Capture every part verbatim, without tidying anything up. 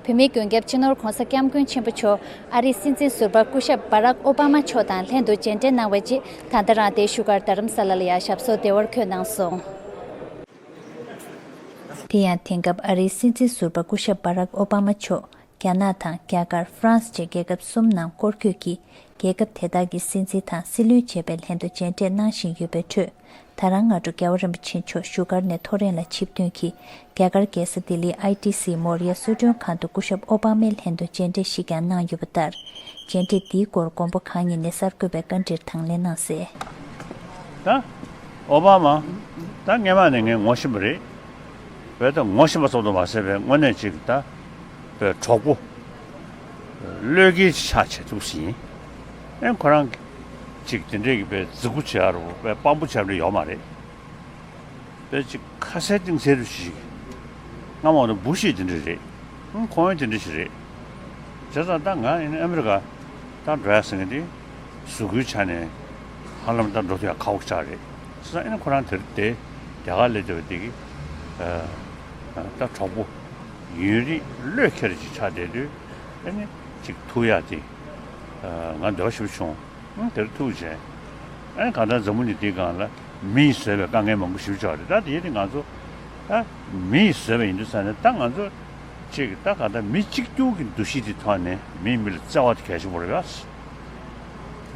བོད་མིའི་མགོན་སྐྱབས་སྤྱི་ནོར་༧གོང་ས་༧སྐྱབས་མགོན་ཆེན་པོ་མཆོག་ཨ་རིའི་སྲིད་འཛིན་ཟུར་པ་སྐུ་ཞབས་Barack Obama་མཆོག་དང་ལྷན་དུ་མཇལ་འཕྲད་གནང་བའི་རྗེས། ད་ལྟ་རང་དེའི་བཞུགས་སྒར་རྡ་རམ་ས་ལ་ལ་ཡ་ཞབས་སོར་བདེ་བར་འཁོད་གནང་སོང་། དེ་ཡང་དེང་སྐབས་ཨ་རིའི་སྲིད་འཛིན་ཟུར་པ་སྐུ་ཞབས་Barack Obama་མཆོག་རྒྱ་ནག་དང་རྒྱ་གར། ཧྥ་རན་སི་བཅས་རྒྱལ་ཁབ་གསུམ་ནང་སྐོར་སྐྱོད་ཀྱིས། རྒྱལ་ཁབ་དེ་དག་གི་སྲིད་འཛིན་དང་སྲིད་བློན་བཅས་པའི་ལྷན་དུ་མཇལ་འཕྲད་གནང་བཞིན་ཡོད་པའི་ཁྲོད། ད་རང་སྔ་དྲོ་རྒྱལ་བ་རིན་པོ་ཆེ་མཆོག་བཞུགས་སྒར་ནས་ཐོ་རེངས་ལ་ཆིབས་ཐོན་གྱིས། རྒྱ་གར་རྒྱལ་ས་ལྡི་ལིའི་ཨའི་ཊི་སི་མོ་རི་ཡ་གསོལ་མགྲོན་ཁང་དུ་སྐུ་ཞབས་ཨོ་བྷ་མའི་ལྷན་དུ་མཇལ་འཕྲད་ཞིག་ཀྱང་གནང་ཡོད་པ་ལྟར། མཇལ་འཕྲད་འདིའི་སྐོར་མགོན་པོ་གང་ཉིད་ནས་གསར་འགོད་པའི་བཀའ་འདྲིར་དང་ལེན་གནང་གསལ། ད་ཨོ་བྷ་མ་ད་སྔས་མ་ནས་ངས་ངོ་ཤེས་པ་རེད། བས་ད་ངོ་ཤེས་པ་ཙམ་དུ་མ་ཟད་པའི་དངོས་གནས་ཅིག་ད་བས་གྲོགས་པོ་བློས་འགེལ་ཆགས་བྱེད་ཐུབ་ཟིན། ཨེ་ཁོ་རང་ཅིག་དེ་འདྲས་ཀྱི་བས་རྫིག་པོ་བྱེད་ཡ་རུ་བས་དཔང་པོ་བྱེད་ཡ་ཡོད་མ་རེད། བས་ཅིག་ཁ་གསལ་གཏིང་གསལ་རུ་ཞིག་སྔ་མ་ནས་འབུ་ཤེས་དེ་འདྲས་རེད། ཁོང་ཡང་དེ་འདྲས་ཞིག་རེད། བྱས་ཙང་ད་ང་ཡིན་ན་ཨ་མི་རི་ཀ་ད་འགྲོ་ཡ་ཟེར་མཁན་དེ་གཟུགས་པོའི་ཆ་ནས་ཧ་ལམ་ད་འགྲོ་ཐུབ་ཡ་ཁག་པོ་ཆགས་རེད། བྱས་ཙང་ཨ་ནི་ཁོ་རང་དེར་དེ་རྒྱ་གར་སླེབས་བསྡད་པ་དེ་གི་ད་གྲོགས་པོ་ཡུན་རིང་བློས་འཁེལ་ཅིག་ཆགས་བསྡད་དུས་ཨ་ནི་ཅིག་ཐུག་ཡ་དེ་ང་འདོད་ཞིབ་བྱུང་། ཨང་དེར་ཐུག་བྱས། ཨ་ནི་གང་ལྟར་འཛམ་བུ་གླིང་འདིའི་སྒང་ལ་མིས་བཟོས་པའི་དཀའ་ངལ་མང་པོ་ཞིག་ཆགས་རེད། ད་དེ་ནི་ང་ཚོ་ད་མིས་བཟོས་པ་ཡིན་དུས་ཙང་ནས་ད་ང་ཚོ་ཅིག་ད་གང་ལྟར་མི་གཅིག་གྱུར་གྱི་འདུ་ཤེས་དེ་ཐོག་ནས་མིས་མི་ལ་བརྩེ་བ་དེ་གལ་ཆེན་པོ་རེད་པ།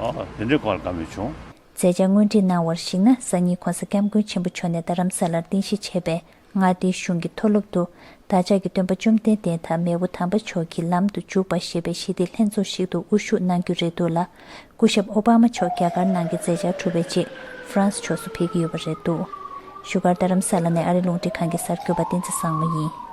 ཨ་དེ་འདྲའི་སྐོར་ལ་བཀའ་མོལ་བྱུང་། མཛད་འཆར་སྔོན་སྒྲིག་གནང་བར་གཞིགས་ན། སང་ཉིན་གོང་ས་སྐྱབས་མགོན་ཆེན་པོ་མཆོག་ནས་རྡ་རམ་ས་ལར་རྟེན་གཞི་བྱས་པའི་མངའ་སྡེའི་གཞུང་གི་མཐོ་སློབ་ཏུ། བདག་ཅག་གི་སྟོན་པ་བཅོམ་ལྡན་འདས་དང་མེས་པོ་དམ་པ་མཆོག་གི་ལམ་དུ་འཇུག་པ་ཞེས་པའི་ཞི་བདེའི་ལྷན་ཚོགས་ཤིག་ཏུ་དབུ་བཞུགས་གནང་རྒྱུ་རེད་འདུག་ལ། སྐུ་ཞབས་ཨོ་བྷ་མ་མཆོག་རྒྱ་གར་ནང་གི་མཛད་འཆར་གྲུབ་པའི་རྗེས་ཧྥ་རན་སི་ཕྱོགས་སུ་ཕེབས་ཀྱི་ཡོད་པ་རེད་འདུག། བཞུགས་སྒར་རྡ་རམ་ས་ལ་ནས་ཨ་རི་རླུང་འཕྲིན་ཁང་གི་གསར་འགོད་པ་བསྟན་འཛིན་བཟང་མོ་ཡིན།